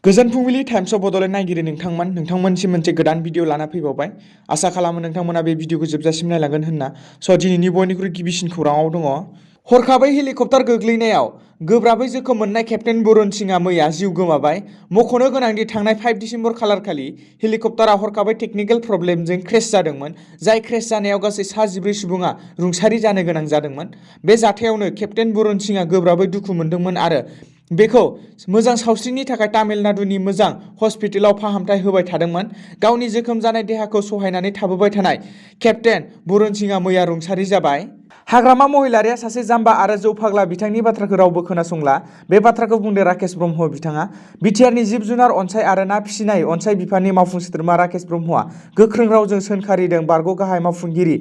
गोजोन फुंबिलि times of Bodoland नायगिरि नोंथांमोनसिम मोनसे गोदान भिडिअ लाना फैबावबाय। आसा खालामो नोंथांमोना बे भिडिअखौ जोबजासिम नायलांगोन होनना। दिनैनि बयनिख्रुइ गिबिसिन खौराङाव दङ। हरखाबै हेलिकप्टार गोग्लैनायाव गोब्राबै जोखोम मोननाय केप्टेन बरुन सिंहआ मैया जिउ गोमाबाय। मख'नो गोनांदि थांनाय 5 दिसेम्बर खालारखालि हेलिकप्टारा हरखाबै टेकनिकेल प्रब्लेमजों क्रेश जादोंमोन। जाय क्रेश जानायाव गासै 14 सुबुङा रुंसारि जानो गोनां जादोंमोन। बे जाथायावनो केप्टेन बरुन सिंहआ गोब्राबै दुखु मोनदोंमोन आरो बेखौ मोजां सावस्रिनि थाखाय तामिलनाडुनि मोजां हस्पिटालाव फाहामथाय होबाय थादोंमोन। गावनि जोखोम जानाय देहाखौ सहायनानै थाबोबाय थानाय केप्टेन बरुन सिंहआ मैया रुंसारि जाबाय। हाग्रामा महिलारिया सासे जाम्बा आरो जौ फाग्ला बिथांनि बाथ्राखौ रावबो खोनासंला। बे बाथ्राखौ बुंदों राकेश ब्रह्म बिथाङा। बिटिआरनि जिब जुनार अनसाय आरो ना फिसिनाय अनसाय बिफाननि मावफुं सोद्रोमा राकेश ब्रह्मआ गोख्रों रावजों सोंखारिदों बारग' गाहाय मावफुंगिरि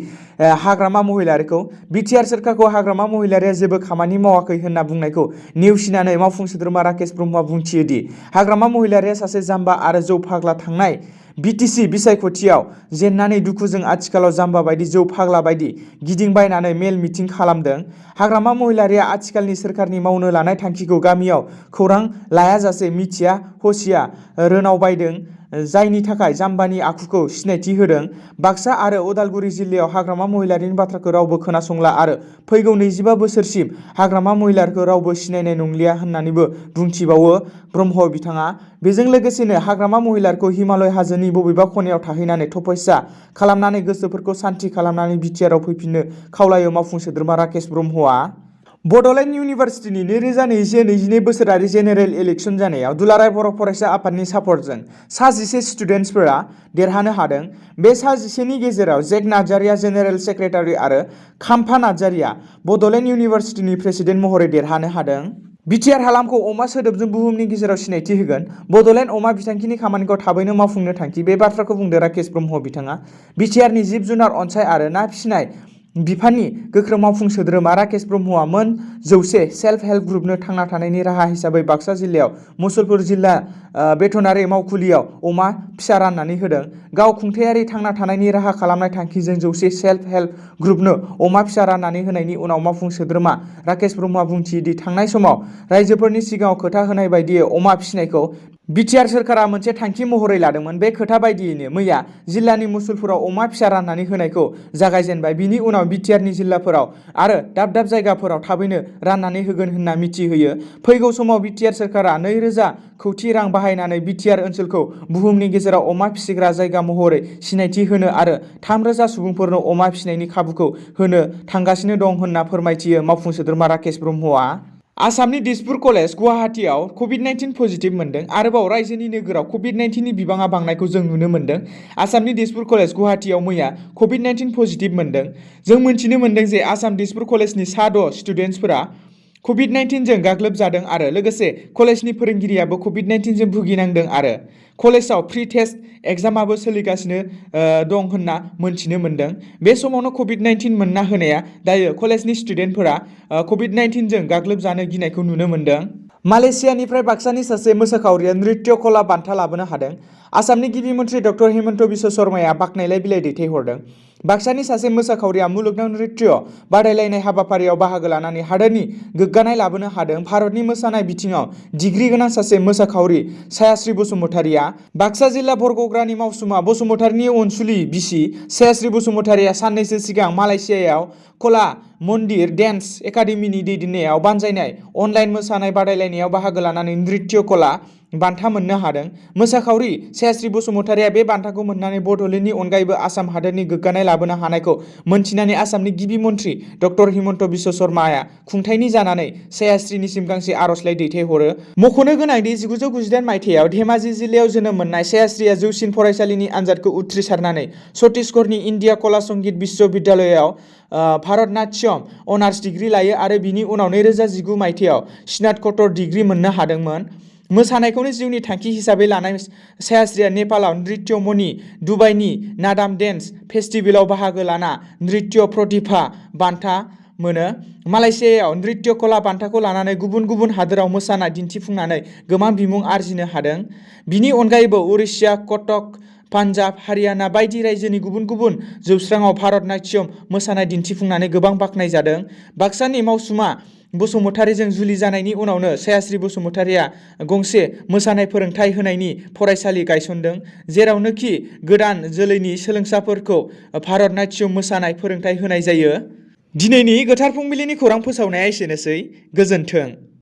हाग्रामा महिलारिखौ। बिटिआर सोरखारखौ हाग्रामा महिलारिया जेबो खामानि मावाखै होनना बुंनायखौ नेवसिनानै मावफुं सोद्रोमा राकेश ब्रह्मआ बुंथियो दि हाग्रामा महिलारिया सासे जाम्बा आरो जौ फाग्ला थांनाय बिटिसि बिसायख'थियाव जेननानै दुखुजों आथिखालाव जाम्बा बायदि जौ फाग्ला बायदि गिदिंबायनानै मेल मिटिं खालामदों। हाग्रामा महिलारिया आथिखालनि सोरखारनि मावनो लानाय थांखिखौ गामियाव खौरां लायाजासे मिथिया हसिया रोनावबायदों। जायनि थाखाय जाम्बानि आखुखौ सिनायथि होदों। बाक्सा आरो उदालगुरि जिल्लायाव हाग्रामा महिलारिनि बाथ्राखौ रावबो खोनासंला आरो फैगौ 25 बोसोरसिम हाग्रामा महिलारिखौ रावबो सिनायनाय नंलिया होननानैबो बुंथिबावो ब्रह्म बिथाङा। बेजों लोगोसेनो हाग्रामा महिलारिखौ हिमालय हाजोनि बबेबा खनायाव थाहैनानै तपस्या खालामनानै गोसोफोरखौ सान्थि खालामनानै बिटिआरआव फैफिननो खावलायो मावफुं सोद्रोमा राकेश ब्रह्मआ। बड'लेण्ड इउनिभार्सिटिनि 2021-22 बोसोरारि जेनेरेल इलेक्सन जानायाव दुलाराय बर' फरायसा आफादनि सापर्टजों 11 स्टुडेन्टसफोरा देरहानो हादों। बे 11 नि गेजेराव जेक नार्जारिया जेनेरेल सेक्रेटारि आरो खाम्फा नार्जारिया बड'लेण्ड इउनिभार्सिटिनि प्रेसिडेन्ट महरै देरहानो हादों। बिटिआर हालामखौ अमा सोदोबजों बुहुमनि गेजेराव सिनायथि होगोन। बड'लेण्ड अमा बिथांखिनि खामानिखौ थाबैनो मावफुंनो थांखि। बे बाथ्राखौ बुंदों राकेश ब्रह्म बिथाङा। बिटिआरनि जिब जुनार अनसाय आरो ना फिसिनाय बिफाननि गोख्रों मावफुं सोद्रोमा राकेश ब्रह्मआ मोन 100 सेल्फ हेल्प ग्रुपनो थांना थानायनि राहा हिसाबै बाक्सा जिल्लायाव मुसलपुर जिल्ला भेटेनारि मावखुलियाव अमा फिसा राननानै होदों। गाव खुंथायारि थांना थानायनि राहा खालामनाय थांखिजों 100 सेल्फ हेल्प ग्रुपनो अमा फिसा राननानै होनायनि उनाव मावफुं सोद्रोमा राकेश ब्रह्मआ बुंथियो दि थांनाय समाव रायजोफोरनि सिगाङाव खोथा होनाय बायदियै अमा फिसिनायखौ बिटिआर सोरखारा मोनसे थांखि महरै लादोंमोन। बे खोथा बायदियैनो मैया जिल्लानि मुसलपुराव अमा फिसा राननानै होनायखौ जागायजेनबाय। बिनि उनाव बिटिआरनि जिल्लाफोराव आरो दाब दाब जायगाफोराव थाबैनो राननानै होगोन होनना मिथिहोयो। फैगौ समाव बिटिआर सोरखारा 2,000 कौटि रां बाहायनानै बिटिआर ओनसोलखौ बुहुमनि गेजेराव अमा फिसिग्रा जायगा महरै सिनायथि होनो आरो 3,000 सुबुंफोरनो अमा फिसिनायनि खाबुखौ होनो थांगासिनो दं होनना फोरमायथियो मावफुं सोद्रोमा राकेश ब्रह्मआ। आसामनि तेजपुर कलेज गुवाहाटीआव कभिड-19 पजिटिभ मोनदों। आरोबाव रायजोनि नोगोराव कभिड-19 नि बिबाङा बांनायखौ जों नुनो मोन्दों। आसामनि तेजपुर कलेज गुवाहाटीआव मैया कभिड-19 पजिटिभ मोनदों। जों मिन्थिनो मोन्दों जे आसाम तेजपुर कलेजनि 6 स्टुडेन्टसफोरा कभिड-19 जों गाग्लोबजादों आरो लोगोसे कलेजनि फोरोंगिरियाबो कभिड-19 जों भुगिनांदों आरो कलेजाव प्रि टेस्ट एग्जामाबो सोलिगासिनो दं होनना मोन्थिनो मोन्दों। बे समावनो कभिड-19 मोनना होनाया दायो कलेजनि स्टुडेन्टफोरा कभिड-19 जों गाग्लोबजानो गिनायखौ नुनो मोन्दों। मालयेशियानिफ्राय बाक्सानि सासे मोसाखावरिया नृत्य कला बान्था लाबोनो हादों। आसामनि गिबि मन्थ्रि डक्टर हिमन्त बिश्व शर्माया बाख्नायलाय बिलाइ दैथायहरदों। बाक्सानि सासे मोसाखावरिया मुलुगनां नृत्य बादायलायनाय हाबाफारियाव बाहागो लानानै हादोरनि गोग्गानाय लाबोनो हादों। भारतनि मोसानाय बिथिङाव डिग्री गोनां सासे मोसाखावरि सायाश्री बसुमतारीया बाक्सा जिल्ला बरग'ग्रानि मावसुमा बसुमतारीनि अनसुलि बिसि सायाश्री बसुमतारीया साननैसो सिगां मालयेशियायाव कला मन्दिर डेन्स एकाडेमीनि दैदेननायाव बानजायनाय अनलाइन मोसानाय बादायलायनायाव बाहागो लानानै नृत्य कला बान्था मोननो हादों। मोसाखावरि सायाश्री बसुमतारीया बे बान्थाखौ मोननानै बड'लेण्डनि अनगायैबो आसाम हादोरनि गोग्गानाय लाबोनो हानायखौ मोन्थिनानै आसामनि गिबि मन्थ्रि डक्टर हिमन्त बिश्व शर्माया खुंथायनि जानानै सायाश्रीनिसिम गांसे आर'जलाइ दैथायहरो। मख'नो गोनांदि 1998 मायथाइयाव धेमाजि जिल्लायाव जोनोम मोननाय सायाश्रीया जौसिन फरायसालिनि आनजादखौ उथ्रिसारनानै छत्तीसगढ़नि इन्डिया कला संगीत विश्वविद्यालयआव भारतनाट्यम अनार्स डिग्री लायो आरो बिनि उनाव 2019 मायथाइयाव स्नातकोत्तर डिग्री मोननो हादोंमोन। मोसानायखौनो जिउनि थांखि हिसाबै लानाय सायाश्रीया नेपालाव नृत्य मणि, दुबाइनि नादाम डेन्स फेस्टिभेलाव बाहागो लाना नृत्य प्रतिभा बान्था मोनो। मालयेशियायाव नृत्य कला बान्थाखौ लानानै गुबुन गुबुन हादोराव मोसानाय दिन्थिफुंनानै गोबां बिमुं आरजिनो हादों। बिनि अनगायैबो उरिष्या, कटक, पान्जाब, हारियाना बायदि रायजोनि गुबुन गुबुन जौस्राङाव भारतनाट्यम मोसानाय दिन्थिफुंनानै गोबां बाख्नायजादों। बाक्सानि मावसुमा बसुमतारीजों जुलि जानायनि उनावनो सायाश्री बसुमतारीया गंसे मोसानाय फोरोंथाइ होनायनि फरायसालि गायसनदों, जेरावनोखि गोदान जोलैनि सोलोंसाफोरखौ भारत नाट्यम मोसानाय फोरोंथाइ होनाय जायो। दिनैनि गोथार फुंबिलिनि खौरां फोसावनाया एसेनोसै। गोजोन्थों।